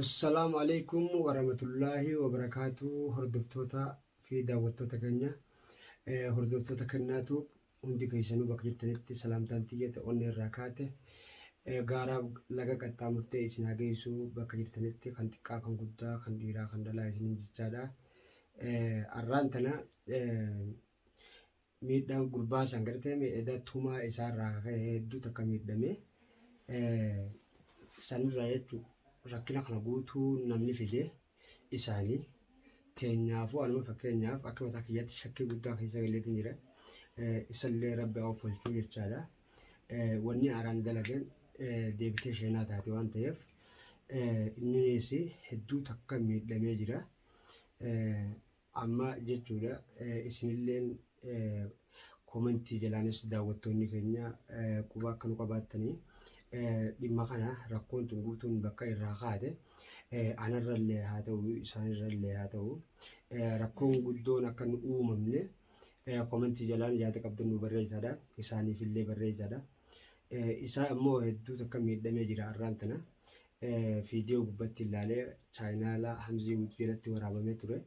Assalaamu alaikum warahmatullaahi wabarakaatu. Hordoftoota fi daawwattoota keenya, hordoftoota kennaatu hundi keessanuu bakka jirtanitti salaamtaan tiyya onnee irraa kaate gaaraaf laga qaxxaamurtee isin haa geessu. Bakka jirtanitti kan xiqqaa, kan guddaa, kan dhiiraa, kan dhalaa isiniin jechaadha. Arraan tana miidhaan gurbaa san gartee eda tumaa isaarraa ka'e hedduu takka miidhame sanirraa jechuun rakkina kana guutuu namni fide isaanii teenyaafuu anuma fakkeenyaaf akka mataa kiyyaatti shakkii guddaa keessa galeetiin jira. Isallee rabbi haa offolchuu jechaadha. Wanni haaraan dalagan deebitee sheenaa taate waan ta'eef inninis hedduu takka miidhamee jira. Amma jechuudha isinilleen komentii jalaanis daawwattoonni keenya quba akka nu qabaattanii dhimma kana rakkoon tun guutuun bakka irraa kaate anarrallee haa ta'u, isaanirrallee haa ta'u, rakkoon guddoon akka nu uumamne komentii jalaan yaada qabdan nu barreessaadha, isaaniifillee barreessaadha. Isaa immoo hedduu takka miidhamee jira. Arraan tana viidiyoo gubbatti ilaalee chaayinaala Hamzii jalatti waraabamee ture.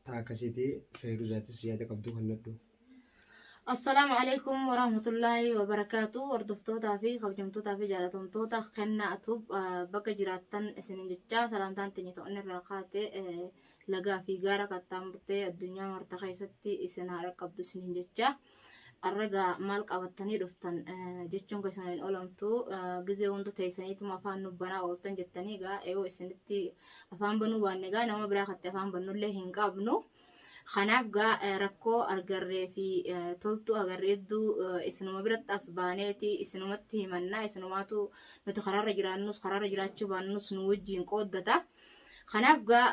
Ta akkasiiti. Feeruzaatis yaada qabdu kan nadhu. Assalaamu alaikum warahmatullaahi wabarakaatu. Hordoftootaa fi kabajamtootaa fi jaalatamtoota Kennaa Tube, bakka jiraattan isinin jechaa salaamtaan teenya ta'an irraa kaate lagaa fi gaara qaxxaamurtee addunyaa marta keessatti isin haa dhaqqabdu isinin jechaa. Arragaa maal qabattanii dhuftan jechuun keessan hin olamtu. Gizee hunda teessaniituma afaan nu banaa ooltan jettanii egaa yoo isinitti afaan banuu baanne egaa nama biraa katti afaan bannullee hin qabnu. Kanaaf gaa rakkoo argarree fi toltuu agarree hedduu isinuma biratti as baaneeti isinumatti himannaa. Isinumaatu nuti karaarra jiraannus karaarra jiraachuu baannus nu wajjin qooddata. Kanaaf gaa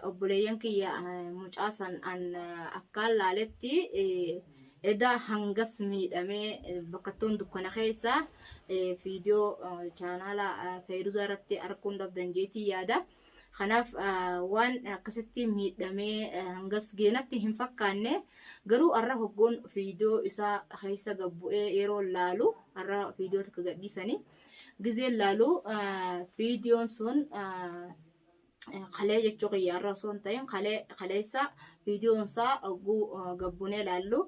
obboleeyyan kiyya, mucaa san an akkaan laaletti eda hangas miidhamee bakkattoon dukkana keessa viidiyoo chaanaala Feeruzaa irratti arguun dhabdan jeetii yaada. Kanaaf waan akkasitti miidhamee hangas geenatti hin fakkaanne. Garuu har'a hoggoon viidiyoo isaa keessa gabbu'ee yeroo laalu, har'a viidiyoo tokko gadhiisanii gizeen laalu, viidiyoon sun kalee jechuu kiyya, har'a osoo hin ta'in kalee, kaleessa viidiyoon isaa hogguu gabbunee laallu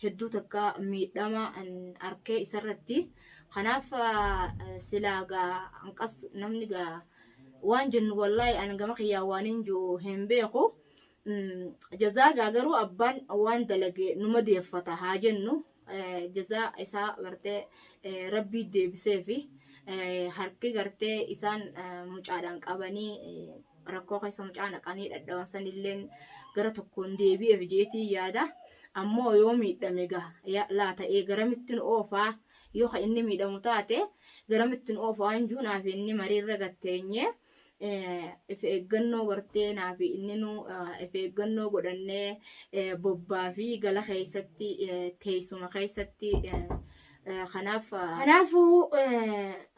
hedduu takka miidhama arkee isarratti. Kanaaf silaa gaa hanqas namni gaa waan jennu, wallaahi an gama kiyyaa waan hin jiru hin beeku. Jazaa gaa garuu abbaan waan dalage numa deeffata haa jennu. Jazaa isaa gartee rabbii deebisee fi harki gartee isaan mucaadhaan qabanii rakkoo keessa mucaa naqanii dhadhawan sanilleen gara tokkoon deebi'eef jeetii yaada. Ammoo yoo miidhame gaa laata garamitti nu oofaa, yoo ka inni miidhamu taate garamitti nu oofaa waan jiru naaf inni mariirra gatteenyee if eeggannoo gartee naaf inni nu if eeggannoo godhannee bobbaa fi gala keessatti, teessuma keessatti. Kanaafuu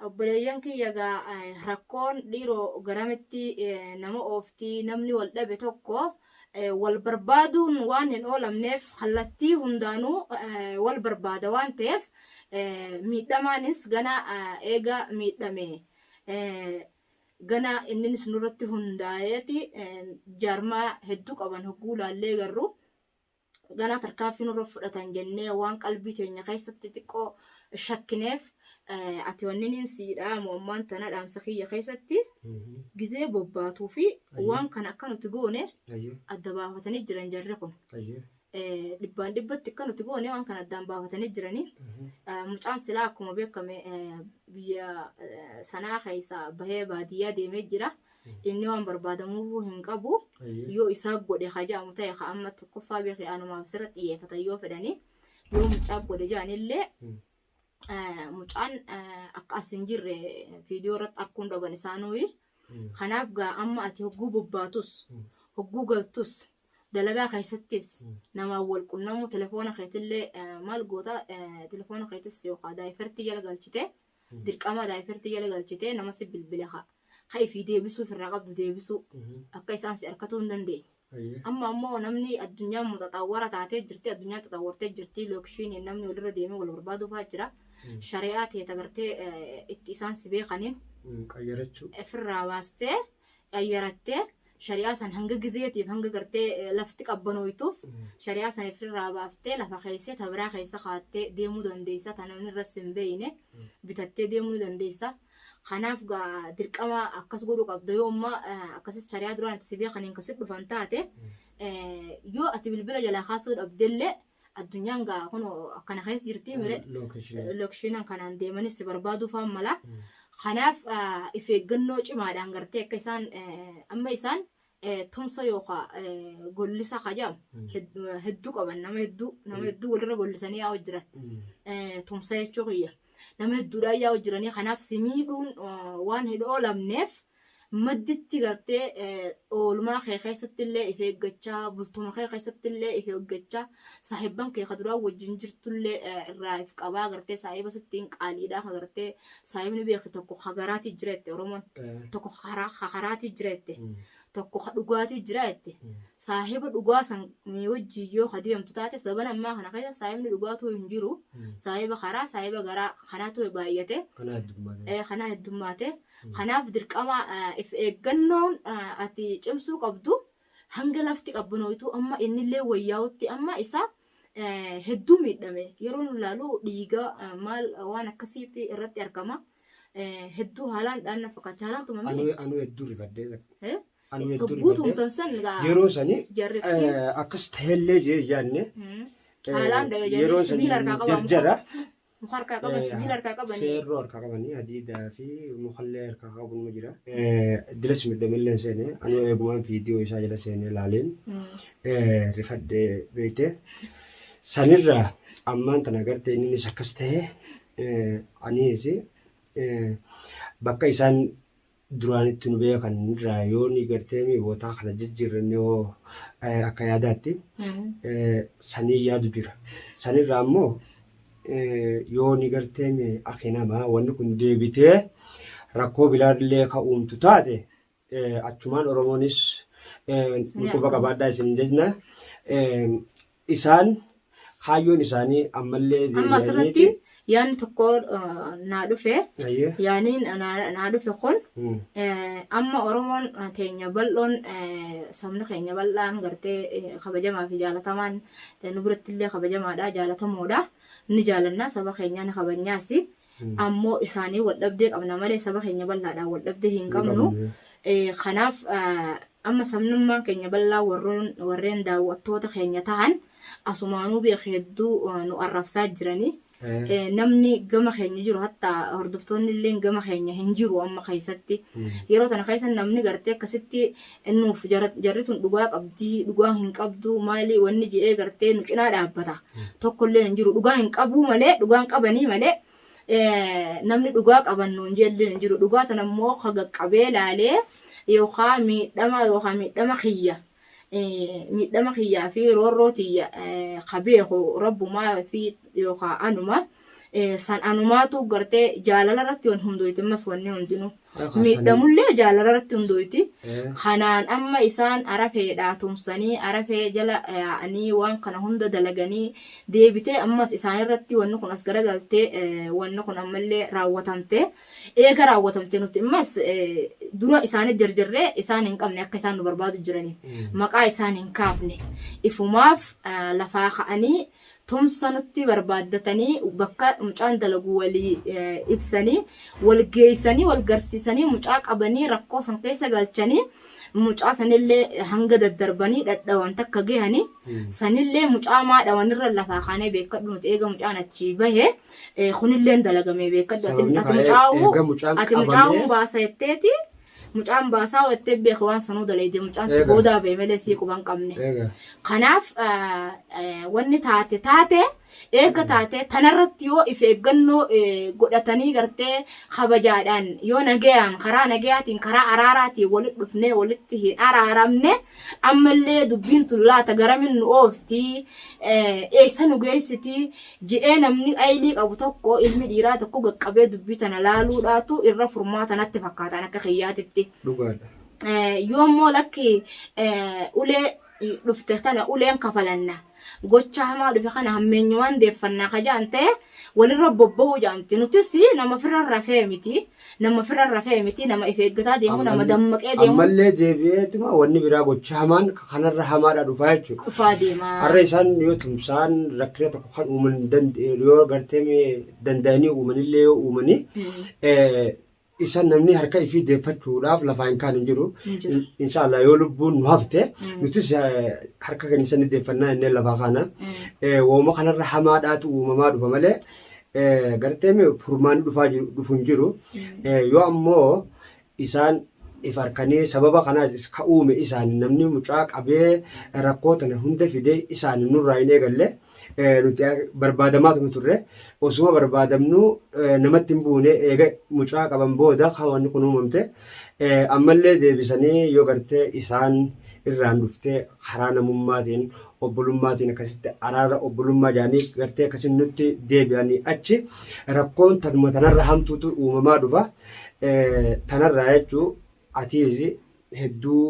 obboleeyyan kiyya gaa rakkoon dhiiroo garamitti nama ooftii, namni wal dhabe tokko wal barbaaduun waan hin oolamneef kallattii hundaanuu wal barbaada waan ta'eef, miidhamaanis gana eega miidhame gana inninis nurratti hundaa'eeti jaarmaa hedduu qaban hogguu laallee garuu ganaa tarkaanfii nurra fudhatan jennee waan qalbii teenya keessatti xiqqoo shakkineef. Ati wanni niin siidha ammaan tana dhaamsa kiyya keessatti gizee bobbaatuu fi waan kana akka nuti goone adda baafatanii jiran jarri kun. Dhibbaan dhibbatti akka nuti goone waan kana addaan baafatanii jiranii. Mucaan silaa akkuma beekame biyya sanaa keessa bahee baadiyyaa deemee jira. Inni waan barbaadamuufuu hin qabu. Yoo isaa godhe ka jedhamu ta'e, ka amma tokkoffaa beekee anumaaf sirra xiyyeeffatan yoo fedhanii, yoo mucaa godhe jedhanillee mucaan akka as hin jirre viidiyoo irratti arguun dhaban isaanuyi. Kanaaf gaa amma ati hogguu bobbaatus, hogguu galtus, dalagaa keessattis namaan wal qunnamuu telefoona keetillee maal goota, telefoona keetis yookaan daayifartii jala galchite, dirqama daayifartii jala galchite nama si bilbile ka ifii deebisuuf irraa qabdu deebisuu akka isaan si harkatuu hin dandeenye. Amma ammoo namni addunyaan muxaxawwara taatee jirti, addunyaan xaxawwartee jirti, lookishiiniin namni walirra deemee wal barbaaduu fa'aa jira. Shari'aa ta'e tagartee itti isaan si beekaniin Qayyarachuu. Ofirraa baastee qayyarattee shari'aa san hanga gizeetiif hanga gartee lafti qabbanooytuuf shari'aa san ofirraa baaftee lafa keessee ta biraa keessa kaattee deemuu dandeessa, ta namni irras hin beeyne bitattee deemuu ni dandeessa. Kanaaf gaa dirqama akkas godhuu qabda yoo amma akkasis shari'aa duraan itti si beekaniin kasi dhufan taate yoo ati bilbila jalaa kaasuu dhabdellee addunyaan gaa kun akkana keessa jirti mire lookishiinan kanaan deemanis si barbaaduu faan mala. Kanaaf if eeggannoo cimaadhaan gartee akka isaan amma isaan tumsa yookaan gollisa kajaam hedduu qaban nama hedduu nama hedduu walirra gollisanii yaa'u jiran tumsa jechuu kiyya nama hedduudhaan yaa'u jiranii kanaaf si miidhuun waan hin oolamneef madditti gartee oolmaa kee keessatti illee if eeggachaa bultuma kee keessatti illee if eeggachaa saahibban kee ka duraan wajjin jirtullee irraa if qabaa gartee saahiba sittiin qaaliidhaa ka gartee saahibni beeki tokko ka garaatii jira jette Oromoon tokko ka karaatii jira jette tokko ka dhugaatii jira jette saahiba dhugaa san wajjin yoo ka deemtu taate saban ammaa kana keessa saahibni dhugaatuu hin jiru saahiba karaa saahiba garaa kanaatu baay'ate Kana heddummaate. Kanaa heddummaate. Kanaaf dirqama if eeggannoon ati cimsuu qabdu hanga lafti qabbanooytu amma innillee wayyaa'utti amma isa hedduu miidhame yeroo nu ilaalu dhiiga maal waan akkasiitti irratti argama. Hedduu haalaan dhaan na fakkaatti haalaan tumame. Anuu hedduu rifadhee. Anuu hedduu Hogguu rifadhee. tumtan san gaa Yeroo sani jarrittiin. Akkas ta'ellee jee yaadne. Haalaan dhabe jarri Yeroo sani sibiila harkaa qaban jarjara. Muka harkaa qaban sibiila harkaa qaban. Feerroo harkaa qabanii hadiidaa fi mukallee harkaa qabu numa jira. Dilas midhamillee seene anuu eegumaan viidiyoo isaa jala seenee ilaaleen rifadhee beekte. Sanirraa ammaan tana gartee innis akkas ta'e anis bakka isaan duraan itti nu beekan irraa yoo ni gartee mi bootaa kana jijjiirranne hoo akka yaadaatti sanii yaadu jira. Sanirraa immoo yoo ni gartee mi akki namaa wanni kun deebitee rakkoo biraallee ka uumtu taate achumaan Oromoonis nu quba qabaadhaa isin jenna. Isaan kaayyoon isaanii ammallee Amma asirratti deebi'aniiti. Yaanni tokko naa dhufe. Ayyee. Yaanni naa dhufe kun amma Oromoon teenya bal'oon sabni keenya bal'aan gartee kabajamaa fi jaalatamaan nu biratti illee kabajamaadha jaalatamoodha. Ni jaalanna saba keenyaa ni kabajnaasi. Ammoo isaanii wal dhabdee qabna malee saba keenya bal'aadhaan wal dhabdee hin qabnu. Kanaaf amma sabnummaan keenya bal'aa warreen daawwattoota keenya tahan asumaanuu beek hedduu nu arrabsaa jiranii. Namni gama keenya jiru hatta hordoftoonni illee gama keenya hin jiru amma keessatti. Yeroo tana keessa namni gartee akkasitti nuuf jarri tun dhugaa qabdii dhugaa hin qabdu maali wanni je'ee gartee nu cinaa dhaabbata. Tokkollee hin jiru dhugaa hin qabuu malee dhugaa hin qabanii malee namni dhugaa qaban nuun jeellee hin jiru. Dhugaa tana immoo ka qaqqabee laalee yookaan miidhama yookaan miidhama kiyya miidhama kiyyaa fi roorroo tiyya ka beeku rabbumaa fi yookaan anuma san anumaatu gartee jaalala irratti wan hundooyti ammas wanni hundinuu miidhamullee jaalala irratti hundooyti. Kanaan amma isaan arafeedhaa tumsanii arafee jala yaa'anii waan kana hunda dalaganii deebitee ammas isaan irratti wanni kun as garagaltee wanni kun ammallee raawwatamte eega raawwatamte nuti ammas dura isaanii jarjarree isaan hin qabne akka isaan nu barbaadu jiranii maqaa isaan hin kaafne ifumaaf lafaa ka'anii tumsa nutti barbaaddatanii bakka mucaan dalagu walii ibsanii wal geessanii wal garsiisanii mucaa qabanii rakkoo san keessa galchanii mucaa sanillee hanga daddarbanii dhadhawan takka gahanii sanillee mucaa maa dhawanirra lafaa kaanee beekadhu nuti eega mucaan achii bahe kunillee dalagamee beekadhu ati Sababni ati kaa mucaa'uu eega mucaan ati mucaa'uu qabamee baasa jetteeti mucaan baasaa jettee beeku waan sanuu dalayde mucaan si Eega. boodaa ba'e malee sii quban qabne. Eega. Kanaaf wanni taate taate eega taate tanarratti yoo if eeggannoo godhatanii gartee kabajaadhaan yoo nagayaan karaa nagayaatiin karaa araaraatiin walitti dhufnee walitti hin araaramne ammallee dubbiin tun laata garamin nu oofti eessa nu geessiti Je'ee namni aylii qabu tokko ilmi dhiiraa tokko gaqqabee dubbii tana laaluudhaatu irra furmaata natti fakkaataan akka kiyyaatitti. Dhugaadha. Yoo immoo lakki ulee dhufte tana uleen kafalanna. Gocha hamaa dhufe kana hammeenyumaan deeffannaa ka ja'an ta'e walirra bobba'uu ja'amti. Nutis nama firra rafee miti. Nama firra rafee miti. Nama if eeggataa deemu, nama dammaqee deemu. Ammallee deebi'eetuma wanni biraa gocha hamaan kanarra hamaadha dhufaa jechuudha. Dhufaa deema. Har'a isaan yoo tumsaan rakkina tokko kan uuman yoo gartee danda'anii uumanillee yoo uumanii isa namni harka ifii deeffachuudhaaf lafaa hin kaan hin jiru. Hin jiru. Inshaallah yoo lubbuun nu hafte nutis harka keenya sani deeffannaa innee lafaa kaana. Wooma kanarra hamaadhaatu uumamaa dhufa malee gartee furmaanni dhufaa jiru dhufu hin jiru. Yoo ammoo isaan if harkanii sababa kanaas ka uume isaani namni mucaa qabee rakkoo tana hunda fidee isaani nurraa hin eegalle nuti barbaadamaatuma turre osuma barbaadamnu namatti hin buune eega mucaa qaban booda kan wanni kun uumamte ammallee deebisanii yoo gartee isaan irraan dhuftee karaa namummaatiin obbolummaatiin akkasitti araara obbolummaa jedhanii gartee akkasitti nutti deebi'anii achi rakkoon tanuma tanarra hamtuutu uumamaa dhufa. Tanarraa jechuu atiis hedduu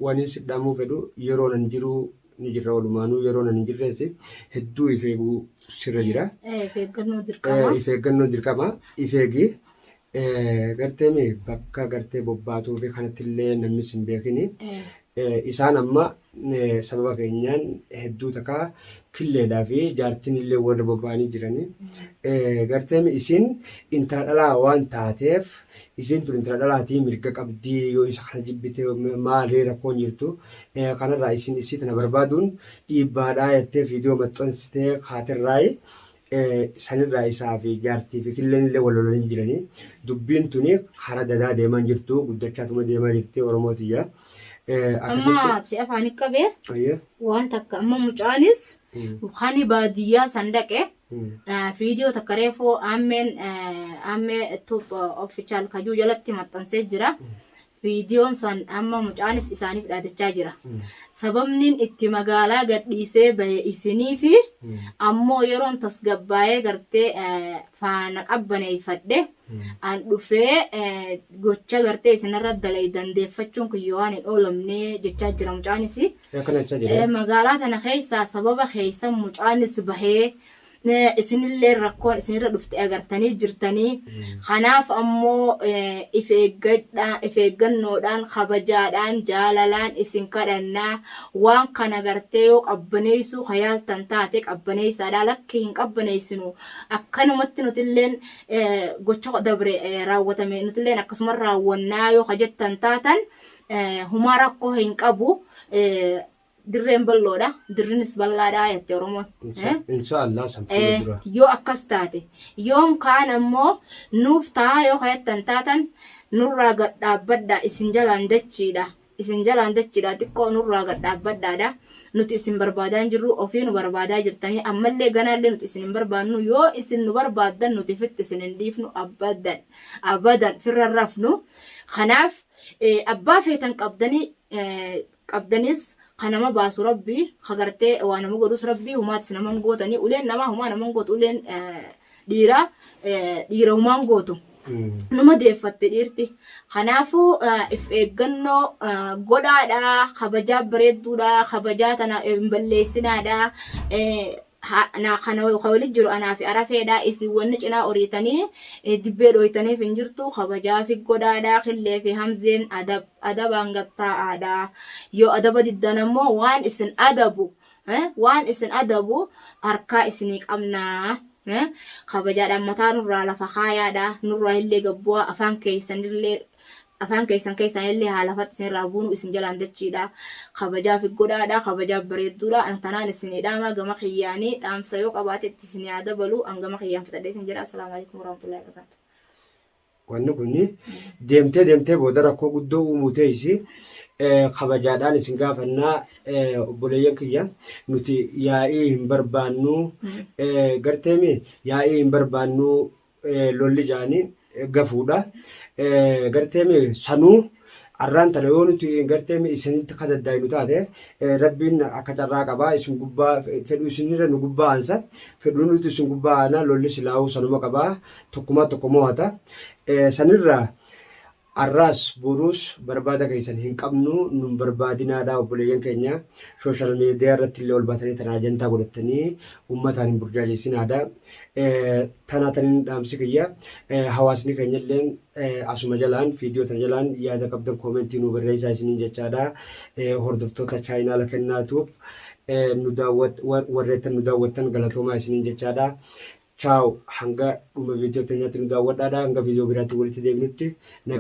waniin si dhamuu fedhu yeroo nan jiruu ni jirra walumaanuu yeroo nan hin jirrees hedduu if eeguu sirra jira. If eeggannoo dirqama. If eeggannoo dirqama. If eegi. Gartee mi bakka gartee bobbaatuu fi kanatti illee namni sin beekini. Isaan amma sababa keenyaan hedduu takka killeedhaa fi jaartiin illee warra bobba'anii jiranii. Gartee mi isin intala dhalaa waan taateef isiin tun intala dhalaatii mirga qabdii yoo isa kana jibbite maalii rakkoon jirtu kanarraa isin isii tana barbaaduun dhiibbaadhaa jettee viidiyoo maxxansitee kaaterraayi sanirraa isaa fi jaartii fi killeen illee wal lolanii jiranii dubbiin tuni karaa dadaa deemaa jirtu guddachaatuma deemaa jirti Oromoo tiyya. Amma si afaan qabee waan takka amma mucaanis kani baadiyyaa san dhaqe viidiyoo takka reefuu ammeen ammee tube official kajuu jalatti maxxansee jira. Viidiyoon san amma mucaanis isaaniif dhaadachaa jira. Sababniin itti magaalaa gadhiisee bahe isiniifi ammoo yeroon tasgabbaa'ee gartee faana qabbaneeffadhe an dhufee gocha gartee isinirra dalaydan deeffachuun kiyya waan hin oolamne jechaa jira mucaanis. Akkana jechaa jira. Magaalaa tana keessaa sababa keessan mucaanis bahee Isinillee rakkoon isinirra dhufte agartanii jirtanii. Kanaaf ammoo if eeggadhaa, if eeggannoodhaan, kabajaadhaan, jaalalaan isin kadhannaa. Waan kana gartee yoo qabbaneessuu ka yaaltan taate qabbaneessaadha. Lakki hin qabbaneessinu. Akkanumatti nutilleen gocha dabre raawwatame nutilleen akkasuma raawwannaa yoo ka jettan taatan humaa rakkoo hin qabu. Dirreen bal'oodha, dirrinis bal'aadha jette Oromoon. Insha Allah san fuula dura. Yoo akkas taate, yoom kaan ammoo nuuf ta'a yoo kayattan taatan nurraa gad dhaabbadhaa isin jalaan dachiidha. Isin jalaan dachiidha xiqqoo nurraa gad dhaabbadhaadha. Nuti isin barbaadaa hin jirru ofii nu barbaadaa jirtanii ammallee ganaallee nuti isin hin barbaannu yoo isin nu barbaaddan nuti fitti isin hin dhiifnu abadan abadan firra rafnu. Kanaaf abbaa feetan qabdanii qabdanis ka nama baasu rabbi ka gartee waa nama godhus rabbi humaatis nama hin gootanii uleen namaa humaa nama hin gootu uleen dhiiraa dhiira humaa hin gootu. Numa deeffatte dhiirti. Kanaafuu if eeggannoo godhaadha kabajaa bareedduudha kabajaa tana hin balleessinaadha. Na kana ka wali jiru anaa fi arafeedha isin wanni cinaa oriitanii dibbee dhooytaniif hin jirtu kabajaa fi godhaadha killee fi hamzeen adab adabaan gad taa'aadha yoo adaba diddan ammoo waan isin adabu waan isin adabu harkaa isinii qabnaa kabajaadhaan mataa nurraa lafa kaayaadha nurraa illee gabbu'aa afaan keessanillee Afaan keessan keessaa illee haa lafatti isinirraa buunu isin jalaan dachiidha. Kabajaa fi godhaadha. Kabajaa bareedduudha. An tanaan isinii dhaama gama kiyyaanii dhaamsa yoo qabaate itti isinii haa dabalu. An gama kiyyaan fixadhee isin jedha. Assalaamu alaikum warahmatullahi wabarakatuh. Wanni kun deemtee deemtee booda rakkoo guddoo uumuu teessi. Kabajaadhaan isin gaafannaa obboleeyyan kiyya nuti yaa'ii hin barbaannu garteemi yaa'ii hin barbaannu lolli jaanii gafuudha. Garteemi sanuu arraan tana yoo nuti garteemi isinitti kadaddaaynu taate rabbiin akka carraa qabaa isin gubbaa fedhu isinirra nu gubbaa ansa fedhu nuti isin gubbaa aanaa lolli silaa'uu sanuma qabaa tokkumaa tokko mo'ata. Sanirraa Arraas boruus barbaada keessan hin qabnu, nun barbaadinaadha. Obboleeyyan keenya, social media irratti illee ol baatanii tana ajantaa godhattanii uummataan hin burjaajeessinaadha. Tanaa tanin dhaamsi kiyya. Hawaasni keenya illee asuma jalaan, viidiyoo tana jalaan yaada qabdan koomentii nu barreessaa isiniin jechaadha. Hordoftoota chaayinaala Kennaatuuf nu daawwat, warreettan nu daawwattan galatoomaa isiniin jechaadha. Chaaw, hanga dhuma viidiyoo teenyaatti nu daawwadhaadha. Hanga viidiyoo biraatti walitti deebinutti nagaa.